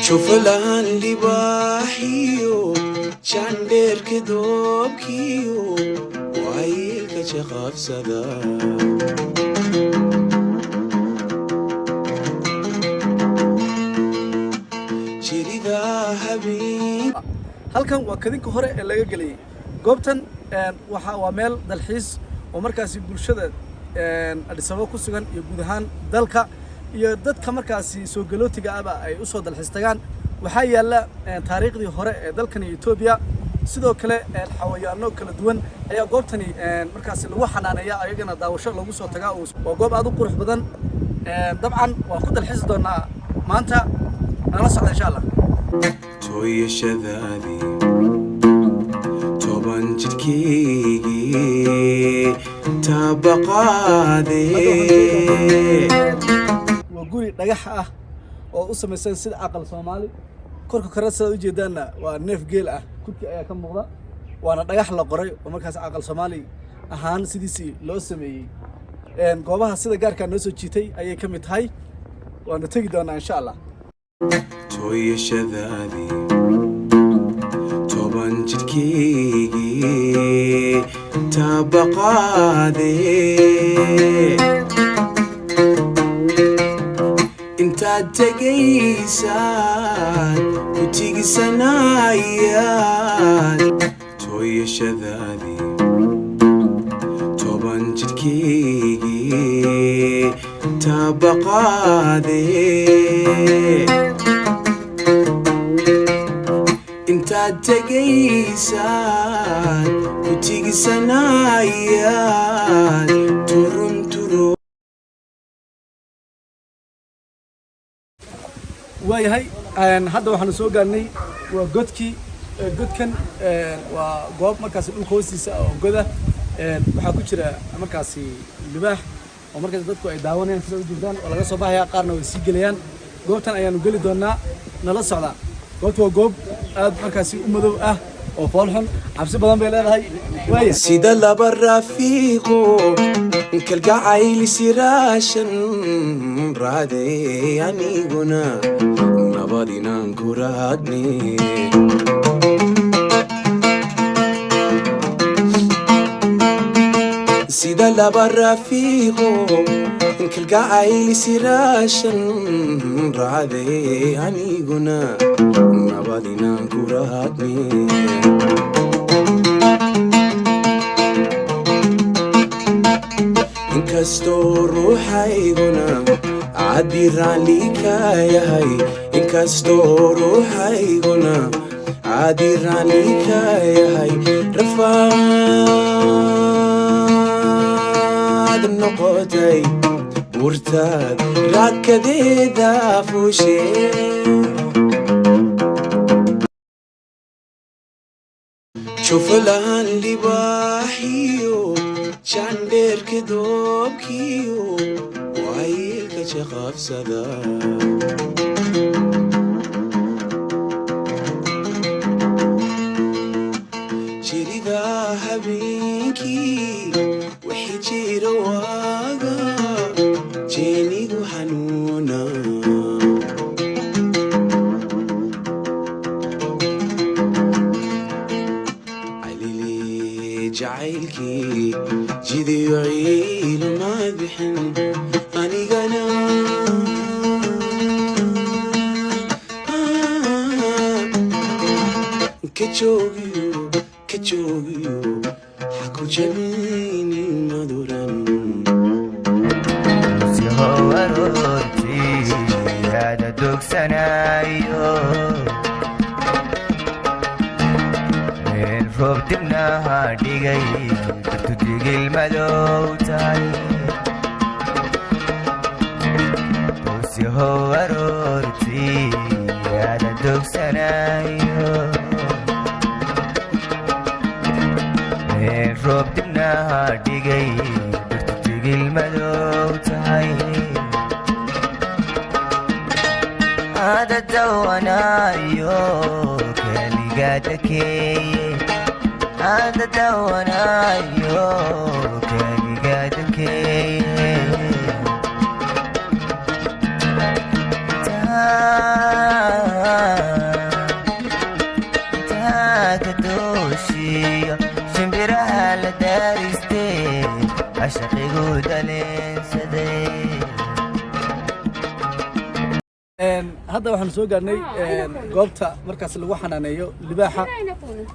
Juflahan libaaxiyo, jandheerka doobkiyo, waayeelka jaqabsada. Jirida habeen. Halkan waa kadinka hore ee laga gelayay goobtan. Waxa waa meel dalxiis oo markaasi bulshada Addis Ababa ku sugan iyo guud ahaan dalka iyo dadka markaasi soo galootiga ahba ay usoo dalxiis tagaan. Waxaa yaalla taariikhdii hore ee dalkani Etoobiya. Sidoo kale xawayaano kala duwan ayaa goobtani markaasi lagu xanaaneeya, ayagana daawasho lagu soo tagaa. Waa goob aad u qurux badan. Dabcan waan ku dalxiisi doonaa maanta, nala socda insha Allah. Tooyashadaadii 10 jidhkeygii taabaqaadee. Waa guri dhagax ah oo u samaysan sida aqal Soomaali. Korka kore sidaad ujeedaanna waa neef geel ah, kurki ayaa ka muuqda, waana dhagax la qoray oo markaas aqal Soomaali ahaan sidiisii loo sameeyey. Goobaha sida gaarkaa noo soo jiitay ayay ka mid tahay, waana tegi doonaa insha Allah. Tooyashadaadii 10 jidhkeygii taabaqaadee, intaad tegaysaad ku tigisanayaad. Tooyashadaadii 10 jidhkeygii taabaqaadee, intaad tegaysaad ku tigisanayaad turunturo. Waayahay, hadda waxaanu soo gaarnay waa godkii. Godkan waa goob markaasi dhulka hoostiisa ah oo goda. Waxaa ku jira markaasi libaax oo markaasi dadku ay daawanayaan sida u jeedaan oo laga soo baxaya, qaarna way sii gelayaan. Goobtan ayaanu geli doonaa, nala socda. Goobtu waa goob aad markaasi u madow ah oo foolxun, cabsi badan bay leedahay. Waaya. Sida laba rafiiqo kalgacayli siraashan raadey, aniguna nabad inaan ku raadne. Sida laba rafiiqo kalgacayli siraashan raadey, aniguna nabad inaan ku raadne. Inkastoo ruuxayguna caddi raalli ka yahay, inkastoo ruuxayguna caddi raalli ka yahay, rafaad noqotay buurtaad raakadeeda fuushee. Juflahan libaaxiyo, jandheerka doobkiyo, waayeelka jaqabsada. Jirida habeenkii wixii jira waaga jeenigu xanuuna. Calili jacaylkii jidiyo ciilmaad bixin anigana ka joogiyo, ka joogiyo, ha ku jabinin maduran. Yahow aroortii aada dogsanayo, meel roob dibnaha dhigay dartu digil madow tahay. Yahow aroortii aada dogsanayo, meel roob dibnaha dhigay dartu digil madow tahay. Aada dawanayo keligaadakeeye, aada dawanayo keligaadakeeye. Igu daleensaday. Hadda waxaan soo gaarnay goobta markaas lagu xanaaneeyo libaaxa.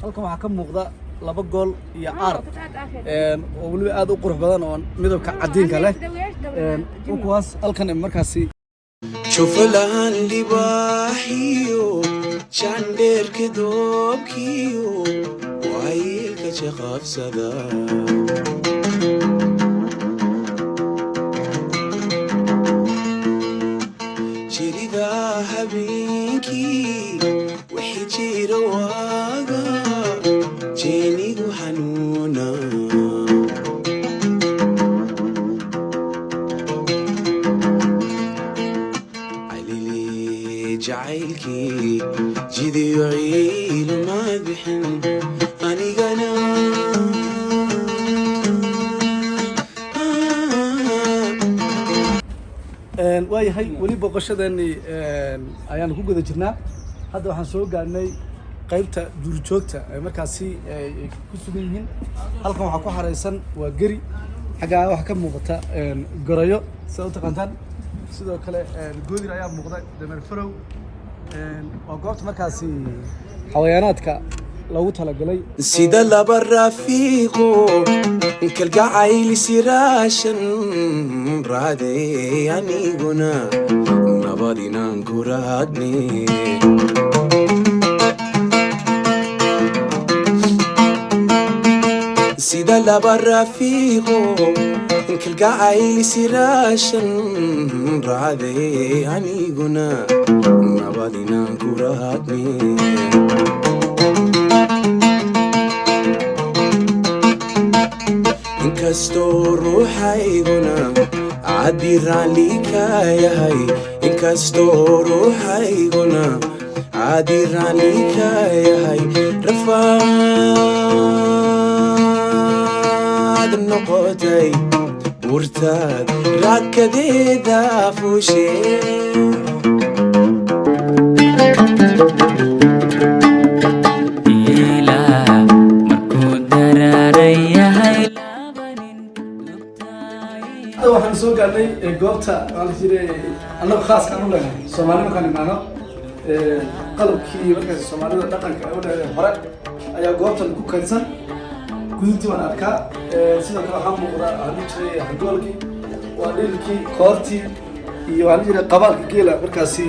Halkan waxaa ka muuqda laba gool iyo aar oo weliba aad u qurux badan oo midabka cadiinka leh. Kuwaas halkan markaasi Juflahan libaaxiyo jandheerka doobkiyo waayeelka jaqabsada. Jirida habeenkii wixii jira waaga jeenigu xanuuna. Calili jacaylkii jidiyo ciiluma bixin anigana. Waayahay, weli booqashadeennii ayaanu ku guda jirnaa. Hadda waxaan soo gaarnay qaybta duurjoogta ee markaasi ay ku sugan yihiin. Halkan waxaa ku xareysan waa geri, xaggaa waxaa ka muuqata gorayo sida u taqaantaan. Sidoo kale goodir ayaa muuqda, dameer farow. Waa goobta markaasi xawayaanaadka loogu talagalay. Sida laba rafiiqo kalgacayl siraashan raadey aniguna nabad inaan ku raadne. Sida laba rafiiqo kalgacayl siraashan raadey aniguna nabad inaan ku raadne. Inkastoo ruuxayguna caddi raalli ka yahay, inkastoo ruuxayguna caddi raalli ka yahay, rafaad noqotay buurtaad raakadeeda fuushee. Ilaah markuu daraaran yahay laba nin lugtaay. Hadda waxaan soo gaarnay goobta waxaa la jiray annagu khaaska aan u leenahay Soomaali markaan imaano, qalabkii markaas Soomaalida dhaqanka ay u leedahay hore ayaa goobtan ku kaydsan. Gudubtii waan arkaa. Sidoo kale waxaa muuqda waxaa la jiray hangoolkii, waa dhilkii, koortii iyo waxaa la jiray qabaalka geela markaasi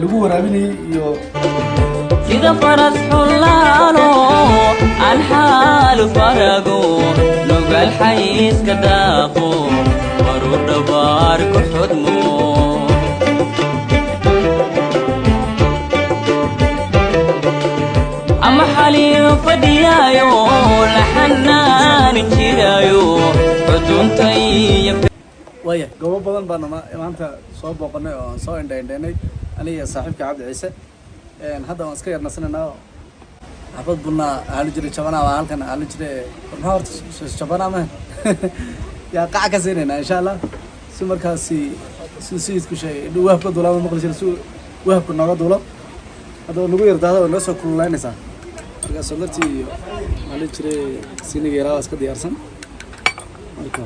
lagu waraabinayay iyo Sida faras xulaalo aan xaalu farago nugal xayiska daaqo baru dhabaar ku xudmo. Ama xaliyo fadhiyaayo la xanaanin jiraayo xudunta iyo Waaya, goobo badan baan maanta soo booqanay oo aan soo indha indhaynay aniga iyo saaxiibka Cabdi Ciise. Hadda waan iska yar nasanaynaa. Xabad bunaa waxaa la jiray jabanaa waa halkan waxaa la jiray maxaa horta jabanaa ma yaa qac ka siinaynaa insha Allah, si markaasi sida sayidku sheegay indhuu wahabka duulaama maqli jira, si wahabka nooga duulo. Hadda waa nagu yar daada waa noo soo kululaynaysaa. Marka sonkortii iyo waxaa la jiray siniga yaraa waa iska diyaarsan. Marka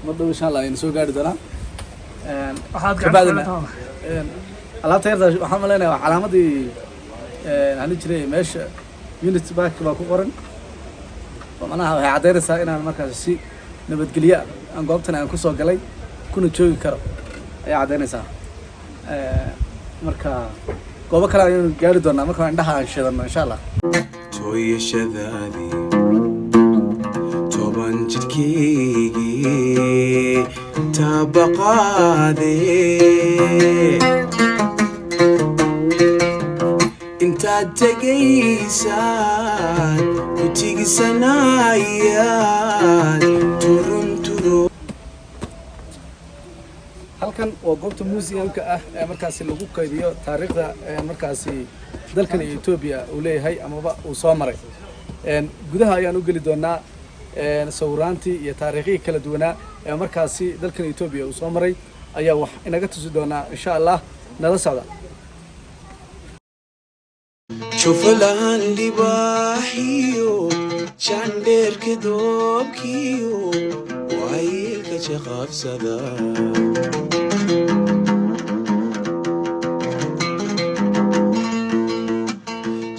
mar dhow insha Allah aynu soo gaari doonaa. Waxaad Kabacdina gacanta ku leedahay. Alaabta yarta waxaan malaynayaa waa calaamadii waxaa la jiray meesha Unity Park baa ku qoran oo macnaha waxay caddaynaysaa inaan markaas si nabadgelyo ah aan goobtan aan kusoo galay kuna joogi karo ayaa caddaynaysaa. Marka goobo kale ayaynu gaari doonaa marka indhaha aan shidano insha Allah. Tooyashadaadii 10 jidhkaygii taabaqaadee intaad tegaysaad ku tigisanayaad turunturo. Halkan waa goobta museumka ah ee markaasi lagu kaydiyo taariikhda ee markaasi dalkan iyo Etoobiya uu leeyahay amaba uu soo maray. Gudaha ayaan u geli doonaa. Sawiraantii iyo taariikhihii kala duwanaa ee markaasi dalkan Etoobiya uu soo maray ayaa wax inaga tusi doonaa insha Allah. Nala socda. Juflaan libaaxiyo jandheerka doobkiyo waayeelka jaqabsada.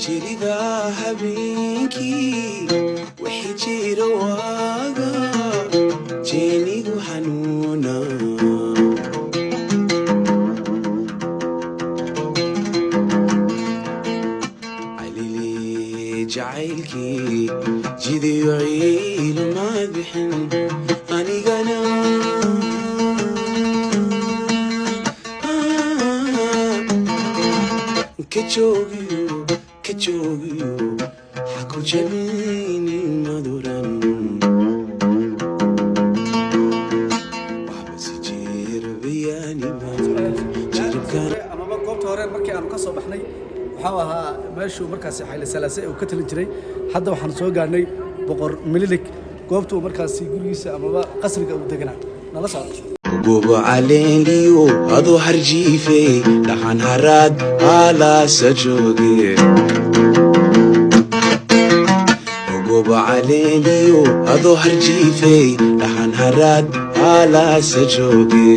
Jirida habeenkii wixii jira waaga jeenigu xanuuna. Calili jacaylkii jidiyo ciilmaad bixin anigana ka joogiyo ka joogiyo ha ku jabinin maduran waxba si jirbiyaaniman jiribkan. Amaba goobta hore markii aanu ka soo baxnay waxaa ahaa meeshuu markaasi Xayle Salaase uu ka talin jiray. Hadda waxaan soo gaarnay Boqor Mililik, goobta uu markaasi gurigiisa amaba qasriga uu deganaa. Nala socdo. Gobo caleeliyo adoo harjiifey dhaxan haraad haalaasa jooge. Gobo caleeliyo adoo harjiifey dhaxan haraad haalaasa jooge.